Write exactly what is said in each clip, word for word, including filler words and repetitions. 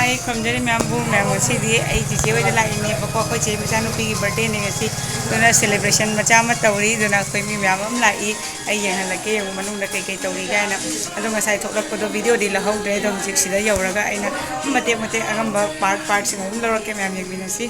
ꯑꯩ ꯈꯨꯔꯨꯝꯖꯔꯤ ꯃꯌꯥꯝꯕꯨ꯫ ꯃꯌꯥꯝ, ꯉꯁꯤꯗꯤ ꯑꯩ ꯆꯤꯆꯦ ꯍꯣꯏꯗ ꯂꯥꯛꯏꯅꯦꯕꯀꯣ꯫ ꯑꯩꯈꯣꯏ ꯆꯦ ꯃꯆꯥꯅꯨꯄꯤꯒꯤ ꯕꯥꯔꯗꯦꯅꯦ ꯉꯁꯤ, ꯑꯗꯨꯅ ꯁꯦꯂꯦꯕ꯭ꯔꯦꯁꯟ ꯃꯆꯥ ꯑꯃ ꯇꯧꯔꯤ꯫ ꯑꯗꯨꯅ ꯑꯩꯈꯣꯏ ꯃꯤ ꯃꯌꯥꯝ ꯑꯃ ꯂꯥꯛꯏ꯫ ꯑꯩ ꯌꯦꯡꯍꯜꯂꯛꯀꯦ, ꯌꯦꯡꯉꯨ ꯃꯅꯨꯡꯗ ꯀꯩꯀꯩ ꯇꯧꯔꯤ ꯀꯥꯏꯅ꯫ ꯑꯗꯣ ꯉꯁꯥꯏ ꯊꯣꯛꯂꯛꯄꯗꯣ ꯚꯤꯗꯤꯑꯣꯗꯤ ꯂꯧꯍꯧꯗ꯭ꯔꯦ꯫ ꯑꯗꯣ ꯍꯧꯖꯤꯛ ꯁꯤꯗ ꯌꯧꯔꯒ ꯑꯩꯅ ꯃꯇꯦꯛ ꯃꯇꯦꯛ ꯑꯉꯝꯕ ꯄꯥꯔꯠ ꯄꯥꯔꯠꯁꯤꯡ ꯑꯗꯨꯝ ꯂꯧꯔꯛꯀꯦ꯫ ꯃꯌꯥꯝ ꯌꯦꯡꯃꯤꯟꯅꯁꯤ꯫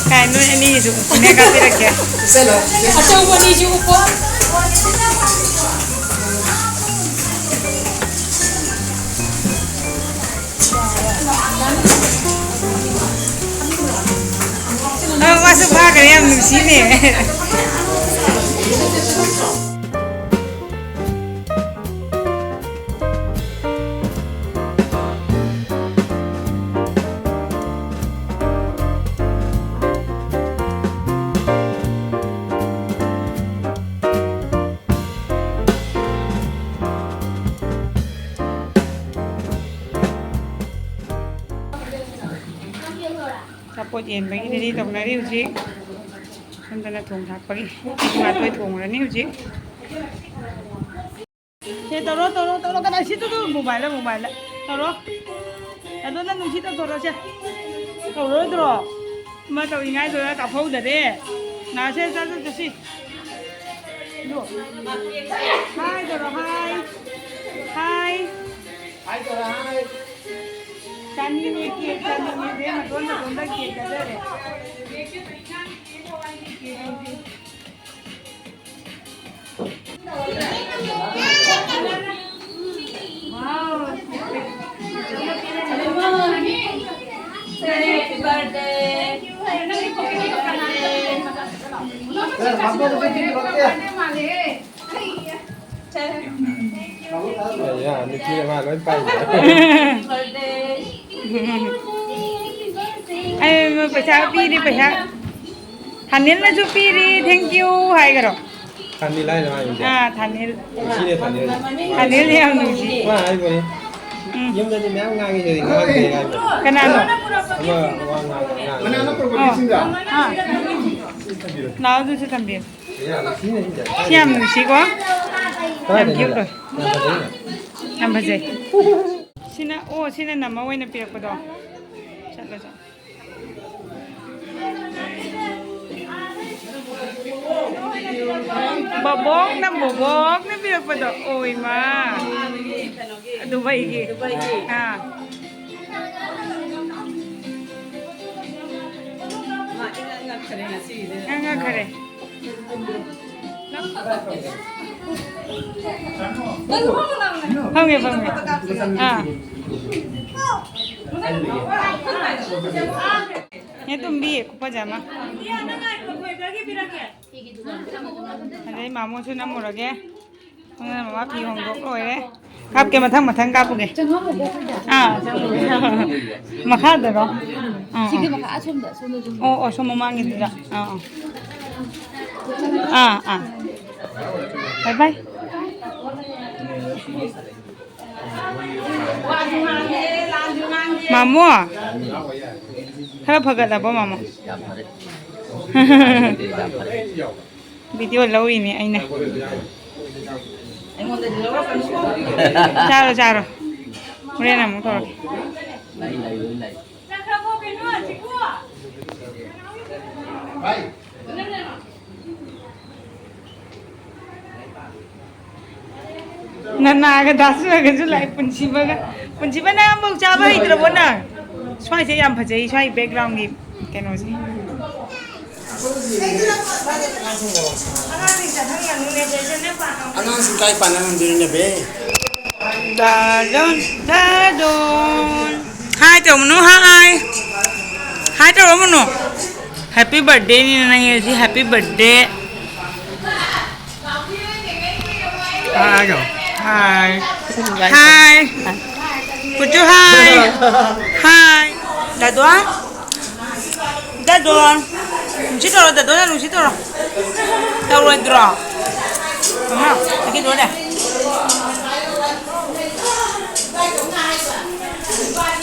ꯀꯥꯏ, ꯅꯣꯏ ꯑꯅꯤꯒꯤꯁꯨ ꯎꯄꯨꯅꯦ ꯀꯥꯞꯄꯤꯔꯛꯀꯦ꯫ ꯆꯠꯂꯣ꯫ ꯑꯆꯧꯕ ꯑꯅꯤꯁꯨ ꯎꯞꯄꯣ꯫ ꯑ, ꯃꯥꯁꯨ ꯐꯥꯈ꯭ꯔꯦ, ꯌꯥꯝ ꯅꯨꯡꯁꯤꯅꯦ꯫ ꯑꯆꯥꯄꯣꯠ ꯌꯦꯟꯕꯒꯤ ꯔꯦꯗꯤ ꯇꯧꯅꯔꯤ ꯍꯧꯖꯤꯛ꯫ ꯁꯣꯝꯗꯅ ꯊꯣꯡ ꯊꯥꯛꯄꯒꯤ ꯉꯥꯇꯣꯏ ꯊꯣꯡꯉꯨꯔꯅꯤ ꯍꯧꯖꯤꯛ꯫ ꯁꯦ, ꯇꯧꯔꯣ, ꯇꯧꯔꯣ, ꯇꯧꯔꯣ꯫ ꯀꯅꯥ ꯁꯤ? ꯇꯨ, ꯇꯨ, ꯃꯣꯕꯥꯏꯜꯗ, ꯃꯣꯕꯥꯏꯜꯗ꯫ ꯇꯧꯔꯣ꯫ ꯑꯗꯣ ꯅꯪ ꯅꯨꯡꯁꯤ ꯇꯧꯊꯣꯔꯣ, ꯁꯦ꯫ ꯇꯧꯔꯣꯏꯗ꯭ꯔꯣ? ꯑꯃ ꯇꯧꯔꯤꯉꯥꯏꯗꯨꯗ ꯀꯥꯞꯍꯧꯗꯔꯦ꯫ ꯅꯥ, ꯁꯦ, ꯆꯠ, ꯆꯠ, ꯆꯠꯁꯤ꯫ ꯑꯗꯣ꯫ ꯍꯥꯏ ꯇꯧꯔꯣ, ꯍꯥꯏ꯫ ꯍꯥꯏ꯫ ꯆꯥꯅꯤꯡꯉꯦ, ꯀꯦꯛ ꯆꯥꯅꯤꯡꯉꯦ꯫ ꯏꯕꯦꯝꯃ, ꯃꯇꯣꯟ ꯃꯇꯣꯟꯗ cake ꯆꯥꯖꯔꯦ꯫ Happy birthday. Happy birthday. ꯌꯥ, ꯅꯨꯄꯤ ꯑꯃ ꯂꯣꯏ ꯄꯥꯏꯅꯦ꯫ ꯑꯩ ꯄꯩꯁꯥ ꯄꯤꯔꯤ, ꯄꯩꯁꯥ꯫ ꯊꯥꯅꯤꯜꯅꯁꯨ ꯄꯤꯔꯤ, "Thank you" ꯍꯥꯏꯈꯔꯣ꯫ ꯊꯥꯅꯤꯜ ꯍꯥꯏꯅ ꯍꯥꯏꯕꯁꯦ? ꯑꯥ, ꯊꯥꯅꯤꯜ꯫ ꯅꯨꯡꯁꯤꯅꯦ ꯊꯥꯅꯤꯜ꯫ ꯊꯥꯅꯤꯜ ꯌꯥꯝ ꯅꯨꯡꯁꯤ꯫ ꯃꯥ ꯍꯥꯏꯕꯅꯤ꯫ ꯎꯝ꯫ ꯌꯨꯝꯗꯗꯤ ꯃꯌꯥꯝ ꯉꯥꯡꯉꯤ, ꯁꯤꯗꯗꯤ ꯉꯥꯡꯗꯦ ꯍꯥꯏꯕ꯫ ꯀꯅꯥꯅꯣ? ꯑꯃ ꯋꯥ ꯉꯥꯡ-, ꯉꯥꯡ-, ꯃꯅꯥ ꯅꯠꯇ꯭ꯔꯣ ꯑꯣ꯫ ꯄꯨꯔꯛꯏꯁꯤꯡꯗꯣ? ꯑꯥ꯫ ꯅꯥꯎꯗꯨꯁꯨ ꯊꯝꯕꯤꯌꯨ꯫ ꯌꯥ, ꯅꯨꯡꯁꯤꯅꯦ ꯁꯤꯁꯦ꯫ ꯁꯤ ꯌꯥꯝ ꯅꯨꯡꯁꯤꯀꯣ꯫ ꯌꯥꯝ ꯀꯗꯥꯏꯗꯩꯅꯣ? Cute ꯑꯣꯏ꯫ ꯌꯥꯝ ꯐꯖꯩꯅꯦ꯫ ꯌꯥꯝ ꯐꯖꯩ꯫ ꯁꯤꯅ, ꯑꯣ, ꯁꯤꯅ ꯅꯝꯃ ꯑꯣꯏꯅ ꯄꯤꯔꯛꯄꯗꯣ꯫ ꯆꯠꯂꯣ, ꯆꯠꯂꯣ꯫ ꯕꯣꯕꯣꯛꯅ, ꯕꯣꯕꯣꯛꯅ ꯄꯤꯔꯛꯄꯗꯣ꯫ ꯑꯣ, ꯏꯃꯥ꯫ ꯗꯨꯕꯩꯒꯤ꯫ ꯑꯥ꯫ ꯉꯛꯈ꯭ꯔꯦ꯫ ꯐꯝꯒꯦ, ꯐꯝꯒꯦ꯫ ꯑꯥ꯫ ꯅꯦ ꯇꯣꯝꯕꯤ, ꯈꯨꯐꯖ ꯑꯃ꯫ ꯑꯗꯩ ꯃꯥꯃꯣꯁꯨ ꯅꯝꯃꯨꯔꯒꯦ꯫ ꯃꯃꯥ ꯐꯤ ꯍꯣꯡꯗꯣꯛ ꯂꯣꯏꯔꯦ꯫ ꯀꯥꯞꯀꯦ, ꯃꯊꯪ ꯃꯊꯪ ꯀꯥꯞꯄꯨꯒꯦ꯫ ꯑꯥ, ꯆꯪꯉꯨꯒꯦ꯫ ꯃꯈꯥꯗꯔꯣ? ꯑꯥ, ꯁꯤꯒꯤ ꯑꯥ꯫ ꯃꯈꯥ ꯑꯁꯣꯝꯗ, ꯑꯁꯣꯝꯗ ꯑꯗꯨꯝ꯫ ꯑꯣ, ꯑꯣ, ꯁꯣꯝ ꯃꯃꯥꯡꯒꯤꯗꯨꯗ꯫ ꯑꯥ, ꯑꯥ꯫ ꯑꯥ, ꯑꯥ꯫ ꯕꯥꯏ ꯕꯥꯏ꯫ ꯃꯥꯃꯣ, ꯈꯔ ꯐꯒꯠꯂꯕꯣ, ꯃꯥꯃꯣ? ꯌꯥꯝ ꯐꯔꯦ꯫ ꯌꯥꯝ ꯐꯔꯦ꯫ ꯚꯤꯗꯤꯑꯣ ꯂꯧꯔꯤꯅꯦ ꯑꯩꯅ꯫ ꯆꯥꯔꯣ, ꯆꯥꯔꯣ꯫ ꯍꯣꯔꯦꯟ ꯑꯃꯨꯛ ꯇꯧꯔꯛꯀꯦ꯫ ꯂꯩ, ꯂꯩ, ꯂꯣꯏ ꯂꯩ꯫ ꯅꯅꯥꯒ ꯗꯥꯁꯨꯔꯒꯁꯨ ꯂꯥꯛꯑꯦ꯫ ꯄꯨꯟꯁꯤꯕꯒ, ꯄꯨꯟꯁꯤꯕ, ꯅꯪ ꯑꯃꯐꯥꯎ ꯆꯥꯕ ꯍꯩꯇ꯭ꯔꯕꯣ ꯅꯪ? ꯁ꯭ꯋꯥꯏꯁꯦ ꯌꯥꯝ ꯐꯖꯩ, ꯁ꯭ꯋꯥꯏ background ꯒꯤ ꯀꯩꯅꯣꯁꯦ꯫ ꯑꯉꯥꯡꯁꯤꯡ ꯀꯥꯏ ꯄꯥꯟꯅ ꯉꯝꯗꯣꯏꯅꯣꯅꯦ ꯕꯦ? ꯗꯥꯗꯣꯟ, ꯗꯥꯗꯣꯟ꯫ Hi ꯇꯧꯔꯝꯃꯨꯅꯨ, hi꯫ Hi ꯇꯧꯔꯝꯃꯨꯅꯨ꯫ Happy birthday ꯅꯤꯅ ꯅꯪꯒꯤ ꯉꯁꯤ, happy birthday꯫ Hi. Hi. Hi. Put your hi. Hi. Dadon. Dadon. ꯅꯨꯡꯁꯤ ꯇꯧꯔꯣ, ꯗꯗꯣꯅ ꯅꯨꯡꯁꯤ ꯇꯧꯔꯣ꯫ ꯇꯧꯔꯣꯏꯗ꯭ꯔꯣ? ꯃꯃꯥ, ꯆꯠꯈꯤꯗꯣꯔꯦ꯫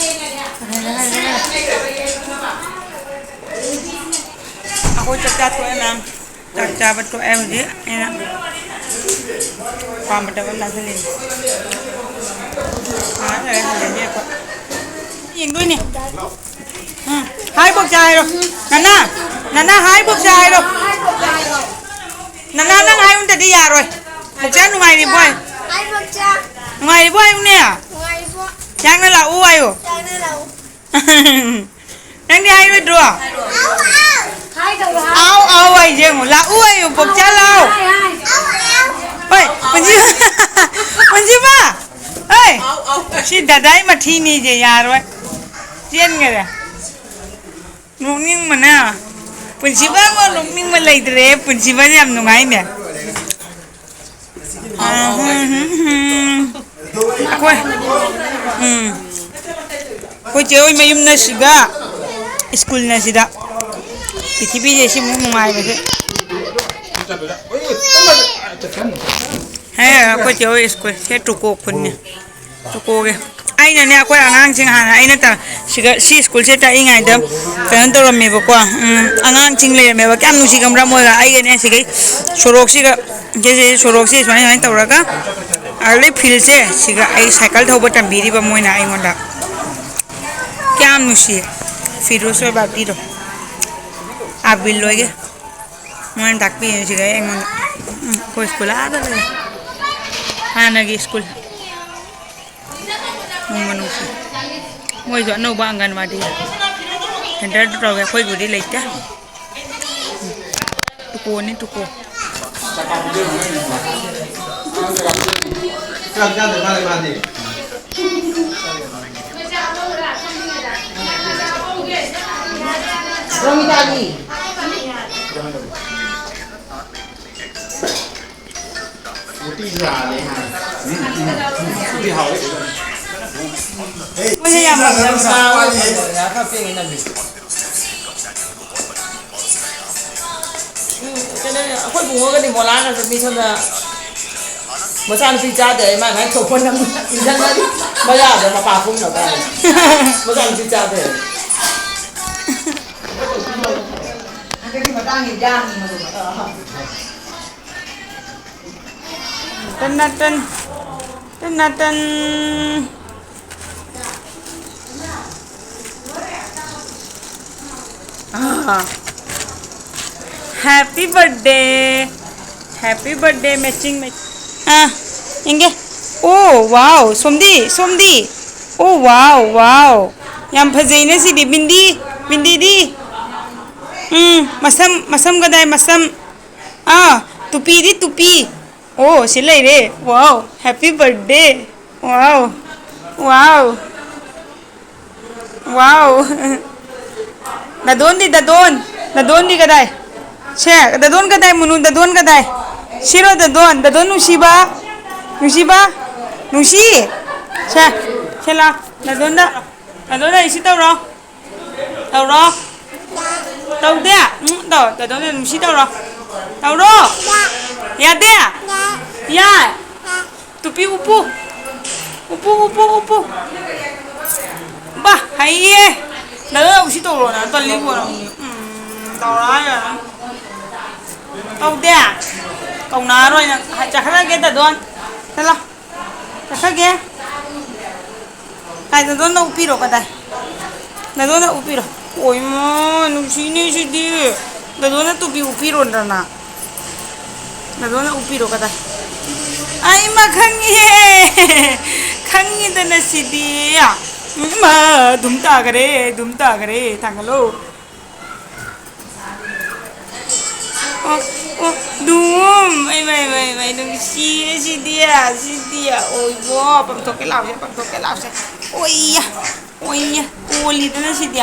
ꯑꯩꯈꯣꯏ ꯆꯥꯛ ꯆꯥ ꯇꯣꯛꯑꯦ, ꯃꯌꯥꯝ꯫ ꯆꯥꯛ ꯆꯥꯕ ꯇꯣꯛꯑꯦ ꯍꯧꯖꯤꯛ꯫ ꯑꯩꯅ ꯄꯥꯝꯕ ꯇꯧꯔ ꯆꯥꯁꯤꯜꯂꯤꯅꯤ꯫ ꯉꯥꯏꯍꯥꯛ ꯂꯩꯔ ꯍꯜꯂꯅꯤ ꯑꯩꯈꯣꯏ꯫ ꯌꯦꯡꯗꯣꯏꯅꯦ꯫ ꯎꯝ꯫ ꯍꯥꯏ ꯕꯣꯛꯆꯥ ꯍꯥꯏꯔꯣ꯫ ꯅꯅꯥ, ꯅꯅꯥ ꯍꯥꯏ ꯕꯣꯛꯆꯥ ꯍꯥꯏꯔꯣ꯫ ꯅꯅꯥ ꯅꯪ ꯍꯥꯏ ꯑꯝꯇꯗꯤ ꯌꯥꯔꯣꯏ꯫ ꯕꯣꯛꯆꯥ ꯅꯨꯡꯉꯥꯏꯔꯤꯕꯣꯏ? ꯍꯥꯏ ꯕꯣꯛꯆꯥ꯫ ꯅꯨꯡꯉꯥꯏꯔꯤꯕꯣ ꯍꯥꯏꯌꯨꯅꯦ꯫ ꯅꯨꯡꯉꯥꯏꯔꯤꯕꯣ? ꯆꯥꯛꯅ ꯂꯥꯛꯎ ꯍꯥꯏꯌꯨ꯫ ꯆꯥꯛꯅ ꯂꯥꯛꯎ꯫ ꯅꯪꯗꯤ ꯍꯥꯏꯔꯣꯏꯗ꯭ꯔꯣ? ꯍꯥꯏꯗꯧꯔꯣ? ꯑꯥꯎ, ꯑꯥꯎ ꯍꯥꯏꯁꯦ ꯌꯦꯡꯉꯨ꯫ ꯂꯥꯛꯎ ꯍꯥꯏꯌꯨ, ꯕꯣꯛꯆꯥ ꯂꯥꯛꯑꯣ꯫ ꯍꯥꯏ, ꯍꯥꯏ꯫ ꯍꯣꯏ, ꯄꯨꯟꯁꯤ-, ꯄꯨꯟꯁꯤꯕ꯫ ꯍꯣꯏ꯫ ꯁꯤ ꯗꯗꯥꯏ ꯃꯊꯤꯅꯤꯁꯦ ꯌꯥꯔꯣꯏ꯫ ꯆꯦꯟꯈꯔꯦ꯫ ꯅꯣꯛꯅꯤꯡꯕꯅ꯫ ꯄꯨꯟꯁꯤꯕ ꯑꯃ ꯅꯣꯛꯅꯤꯡꯕ ꯂꯩꯇ꯭ꯔꯦ꯫ ꯄꯨꯟꯁꯤꯕ ꯌꯥꯝ ꯅꯨꯡꯉꯥꯏꯅꯦ꯫ ꯑꯩꯈꯣꯏ, ꯎꯝ꯫ ꯑꯩꯈꯣꯏ ꯆꯦ ꯍꯣꯏ ꯃꯌꯨꯝꯅ ꯁꯤꯗ, ꯁ꯭ꯀꯨꯜꯅ ꯁꯤꯗ꯫ ꯄ꯭ꯔꯤꯊꯤꯕꯤꯁꯦ ꯁꯤꯃꯨꯛ ꯅꯨꯡꯉꯥꯏꯕꯁꯦ꯫ ꯍꯦ, ꯑꯩꯈꯣꯏ ꯆꯦ ꯍꯣꯏ ꯁ꯭ꯀꯨꯜ ꯁꯦ ꯇꯨꯀꯣꯛ ꯈꯨꯟꯅꯤ꯫ ꯇꯨꯀꯣꯛꯒꯦ꯫ ꯑꯩꯅꯅꯦ, ꯑꯩꯈꯣꯏ ꯑꯉꯥꯡꯁꯤꯡ ꯍꯥꯟꯅ ꯑꯩꯅ ꯇ-, ꯁꯤꯒ, ꯁꯤ ꯁ꯭ꯀꯨꯜꯁꯦ ꯇꯥꯛꯏꯉꯩꯗ ꯀꯩꯅꯣ ꯇꯧꯔꯝꯃꯦꯕꯀꯣ, ꯎꯝ, ꯑꯉꯥꯡꯁꯤꯡ ꯂꯩꯔꯝꯃꯦꯕ꯫ ꯀꯌꯥꯝ ꯅꯨꯡꯁꯤ ꯈꯪꯕ꯭ꯔꯥ? ꯃꯣꯏꯒ ꯑꯩꯒꯅꯦ ꯁꯤꯒꯩ ꯁꯣꯔꯣꯛꯁꯤꯒ, ꯁꯤꯁꯦ, ꯁꯣꯔꯣꯛꯁꯦ ꯁꯨꯃꯥꯏꯅ, ꯁꯨꯃꯥꯏꯅ ꯇꯧꯔꯒ ꯑꯗꯩ ꯐꯤꯜꯁꯦ ꯁꯤꯒ ꯑꯩ ꯁꯥꯏꯀꯜ ꯊꯧꯕ ꯇꯝꯕꯤꯔꯤꯕ ꯃꯣꯏꯅ ꯑꯩꯉꯣꯟꯗ꯫ ꯀꯌꯥꯝ ꯅꯨꯡꯁꯤ꯫ ꯐꯤꯔꯣꯁ ꯑꯣꯏ ꯕꯥꯄꯤꯗꯣ꯫ ꯑꯥꯕꯤꯜ ꯂꯣꯏꯒꯦ꯫ ꯃꯣꯏꯅ ꯇꯥꯛꯄꯤꯔꯤꯁꯤꯒ ꯑꯩꯉꯣꯟꯗ꯫ ꯎꯝ, ꯑꯩꯈꯣꯏ ꯁ꯭ꯀꯨꯜ ꯑꯥꯗ ꯂꯩ꯫ ꯍꯥꯟꯅꯒꯤ ꯁ꯭ꯀꯨꯜ꯫ ꯅꯨꯡꯕꯨ ꯅꯨꯡꯁꯤ꯫ ꯃꯣꯏꯁꯨ ꯑꯅꯧꯕ ꯑꯪꯒꯟꯋꯥꯗꯤ ꯁꯦꯟꯇꯔꯗꯨ ꯇꯧꯋꯦ, ꯑꯩꯈꯣꯏꯕꯨꯗꯤ ꯂꯩꯇꯦ꯫ ꯇꯨꯀꯣꯅꯤ, ꯇꯨꯀꯣ꯫ ꯃꯣꯏꯁꯦ ꯌꯥꯝ ꯉꯝꯗꯕ ꯁꯥ ꯑꯣꯏꯕꯅꯦ꯫ ꯎꯝ, ꯀꯩꯅꯣ, ꯑꯩꯈꯣꯏ ꯕꯨꯡꯉꯣꯒꯗꯤ ꯃꯣꯂꯥꯒꯁꯦ ꯃꯤ ꯁꯣꯝꯗ ꯃꯆꯥꯅꯨꯄꯤ ꯆꯥꯗꯦ, ꯃꯥꯏ ꯃꯥꯏ ꯊꯣꯛꯄ ꯅꯝ ꯏꯟꯖꯟꯅꯔꯤ꯫ ꯃꯌꯥꯗ ꯃꯄꯥ ꯐꯨꯝꯅꯕ ꯍꯥꯏꯅ꯫ ꯃꯆꯥꯅꯨꯄꯤ ꯆꯥꯗꯦ꯫ ꯍꯟꯗꯛꯀꯤ ꯃꯇꯥꯡꯁꯤ ꯌꯥꯝꯃꯤ ꯃꯗꯨꯒ꯫ ꯇꯟ ꯇꯟ ꯇꯟ ꯇꯟ꯫ ꯑꯥ꯫ Happy birthday. Happy birthday, matching, match. ꯑꯥ, ꯌꯦꯡꯒꯦ꯫ ꯑꯣ, wow, ꯁꯣꯝꯗꯤ, ꯁꯣꯝꯗꯤ꯫ ꯑꯣ, wow, wow. ꯌꯥꯝ ꯐꯖꯩꯅꯦ ꯁꯤꯗꯤ꯫ ꯕꯤꯟꯗꯤ, ꯕꯤꯟꯗꯤꯗꯤ? ꯎꯝ, ꯃꯁꯝ, ꯃꯁꯝ ꯀꯗꯥꯏ, ꯃꯁꯝ? ꯑꯥ, ꯇꯨꯄꯤꯗꯤ, ꯇꯨꯄꯤ꯫ ꯑꯣ, ꯁꯤ ꯂꯩꯔꯦ꯫ Wow, happy birthday. Wow, wow, wow. ꯗꯗꯣꯟꯗꯤ, ꯗꯗꯣꯟ? ꯗꯗꯣꯟꯗꯤ ꯀꯗꯥꯏ? ꯁꯦ, ꯗꯗꯣꯟ ꯀꯗꯥꯏ, ꯃꯨꯅꯨ? ꯗꯗꯣꯟ ꯀꯗꯥꯏ? ꯁꯤꯔꯣ ꯗꯗꯣꯟ? ꯗꯗꯣꯟ ꯅꯨꯡꯁꯤꯕ? ꯅꯨꯡꯁꯤꯕ? ꯅꯨꯡꯁꯤ? ꯁꯦ, ꯁꯦ ꯂꯥꯎ꯫ ꯗꯗꯣꯟꯗ, ꯗꯗꯣꯟꯗ ꯏꯁꯤ ꯇꯧꯔꯣ꯫ ꯇꯧꯔꯣ꯫ ꯇꯧꯗꯦ? ꯎꯝ, ꯇꯧ꯫ ꯀꯩꯗꯧꯗꯣꯏꯅꯣ? ꯅꯨꯡꯁꯤ ꯇꯧꯔꯣ꯫ ꯇꯧꯔꯣ꯫ ꯌꯥꯗꯦ? ꯌꯥꯏ꯫ ꯇꯨꯄꯤ ꯎꯞꯄꯨ꯫ ꯎꯞꯄꯨ, ꯎꯞꯄꯨ, ꯎꯞꯄꯨ꯫ ꯕꯥ, ꯍꯩꯌꯦ꯫ ꯅꯪ ꯎꯁꯤ ꯇꯧꯔꯣ, ꯅꯪ ꯇꯜꯂꯤꯀꯣ, ꯅꯪ꯫ ꯎꯝ, ꯇꯧꯔꯣ ꯍꯥꯏꯔꯣ ꯅꯪ꯫ ꯇꯧꯗꯦ? ꯀꯧꯅꯔꯣꯏ ꯅꯪ꯫ ꯆꯠꯈ꯭ꯔꯒꯦ, ꯗꯗꯣꯟ꯫ ꯆꯠꯂꯣ꯫ ꯆꯠꯈ꯭ꯔꯒꯦ꯫ ꯀꯥꯏ, ꯗꯗꯣꯟꯗ ꯎꯞꯄꯤꯔꯣ, ꯀꯗꯥꯏ? ꯗꯗꯣꯟꯗ ꯎꯞꯄꯤꯔꯣ꯫ ꯑꯣꯏꯃꯥ, ꯅꯨꯡꯁꯤꯅꯦ ꯁꯤꯗꯤ꯫ ꯗꯗꯣꯟꯗ ꯇꯨꯄꯤ ꯎꯞꯄꯤꯔꯣꯗꯅ꯫ ꯗꯗꯣꯟꯗ ꯎꯞꯄꯤꯔꯣ, ꯀꯗꯥꯏ? ꯑꯩꯃ, ꯈꯪꯉꯤꯍꯦ꯫ ꯈꯪꯉꯤꯗꯅ ꯁꯤꯗꯤ꯫ ꯏꯃꯥ, ꯙꯨꯝ ꯇꯥꯈꯔꯦ, ꯙꯨꯝ ꯇꯥꯈꯔꯦ꯫ ꯊꯥꯡꯒꯠꯂꯣ꯫ ꯑꯣ, ꯑꯣ, ꯙꯨꯝ! ꯑꯩ, ꯃꯥꯏ, ꯃꯥꯏ, ꯃꯥꯏ, ꯅꯨꯡꯁꯤꯌꯦ ꯁꯤꯗꯤ, ꯁꯤꯗꯤ, ꯑꯣꯏꯕꯣ, ꯄꯝꯊꯣꯛꯀꯦ ꯂꯥꯎꯁꯦ, ꯄꯝꯊꯣꯛꯀꯦ ꯂꯥꯎꯁꯦ꯫ ꯑꯣꯏꯌꯥ, ꯑꯣꯏꯌꯥ, ꯑꯣꯜꯂꯤꯗꯅ ꯁꯤꯗꯤ,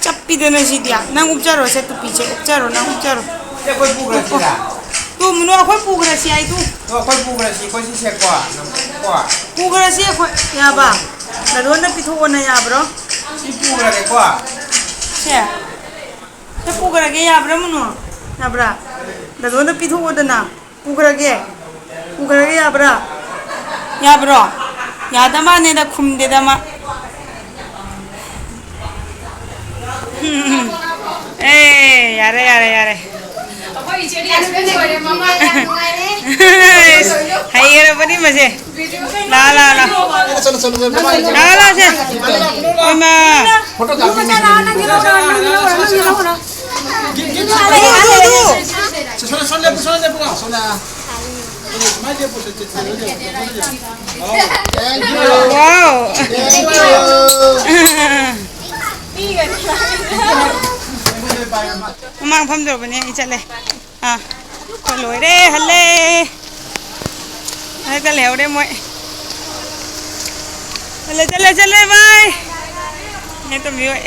ꯆꯞꯄꯤꯗꯅ ꯁꯤꯗꯤ꯫ ꯅꯪ ꯎꯞꯆꯔꯣꯁꯦ, ꯇꯨꯄꯤꯁꯦ, ꯎꯞꯆꯔꯣ, ꯅꯪ ꯎꯞꯆꯔꯣ꯫ ꯁꯦ, ꯑꯩꯈꯣꯏ ꯄꯨꯈ꯭ꯔꯁꯤꯔꯥ? ꯎꯞꯄꯣ꯫ ꯇꯨ, ꯃꯨꯅꯨ, ꯑꯩꯈꯣꯏ ꯄꯨꯈ꯭ꯔꯁꯤ ꯍꯥꯏꯗꯨ꯫ ꯑꯗꯣ ꯑꯩꯈꯣꯏ ꯄꯨꯈ꯭ꯔꯁꯤ, ꯑꯩꯈꯣꯏ ꯁꯤꯁꯦꯀꯣ, ꯀꯣ꯫ ꯄꯨꯈ꯭ꯔꯁꯤ ꯑꯩꯈꯣꯏ, ꯌꯥꯕ? ꯗꯥꯗꯣꯟꯗ ꯄꯤꯊꯣꯛꯑꯣꯅ ꯌꯥꯕ꯭ꯔꯣ? ꯁꯤ ꯄꯨꯈ꯭ꯔꯒꯦꯀꯣ꯫ ꯁꯦ꯫ ꯁꯦ ꯄꯨꯈ꯭ꯔꯒꯦ, ꯌꯥꯕ꯭ꯔꯥ, ꯃꯨꯅꯨ? ꯌꯥꯕ꯭ꯔꯥ? ꯗꯥꯗꯣꯟꯗ ꯄꯤꯊꯣꯛꯑꯣꯗꯅ꯫ ꯄꯨꯈ꯭ꯔꯒꯦ꯫ ꯄꯨꯈ꯭ꯔꯒꯦ, ꯌꯥꯕ꯭ꯔꯥ? ꯌꯥꯕ꯭ꯔꯣ? ꯌꯥꯗ ꯃꯥꯅꯦꯗ, ꯈꯨꯝꯗꯦꯗ ꯃꯥ꯫ ꯑꯦ, ꯌꯥꯔꯦ, ꯌꯥꯔꯦ, ꯌꯥꯔꯦ꯫ ꯑꯩꯈꯣꯏ ꯏꯆꯦꯗꯤ experience ꯑꯣꯏꯔꯦ, ꯃꯃꯥ ꯌꯥꯝ ꯅꯨꯡꯉꯥꯏꯔꯦ꯫ ꯍꯩꯈ꯭ꯔꯕꯅꯤ ꯃꯁꯦ꯫ ꯂꯥ, ꯂꯥ, ꯂꯥ꯫ ꯆꯠꯂꯣ, ꯆꯠꯂꯣ, ꯆꯠꯂꯣ꯫ ꯂꯥ, ꯂꯥ, ꯁꯦ꯫ ꯏꯃꯥ꯫ ꯐꯣꯇꯣ ꯀꯥꯞꯄꯤꯅꯦ꯫ ꯁꯣꯝꯗ, ꯁꯣꯝꯗ ꯂꯦꯞꯄꯨ, ꯁꯣꯝꯗ ꯂꯦꯞꯄꯨꯀꯣ, ꯁꯣꯝꯗ꯫ ꯁꯨꯃꯥꯏꯅ ꯂꯦꯞꯄꯨ, ꯁꯦ, ꯁꯦ, ꯁꯦ, ꯁꯦ꯫ Thank you. Wow. Thank you. ꯃꯃꯥꯡ ꯐꯝꯗꯧꯔꯕꯅꯦ, ꯑꯩ ꯆꯠꯂꯦ꯫ ꯑꯥ, ꯑꯩꯈꯣꯏ ꯂꯣꯏꯔꯦ, ꯍꯜꯂꯦ꯫ ꯍꯟꯗꯛꯇ ꯂꯩꯍꯧꯔꯦ ꯃꯣꯏ꯫ ꯆꯠꯂꯦ, ꯆꯠꯂꯦ, ꯆꯠꯂꯦ, ꯕꯥꯏ꯫ ꯅꯦ ꯇꯣꯝꯕꯤ ꯍꯣꯏ꯫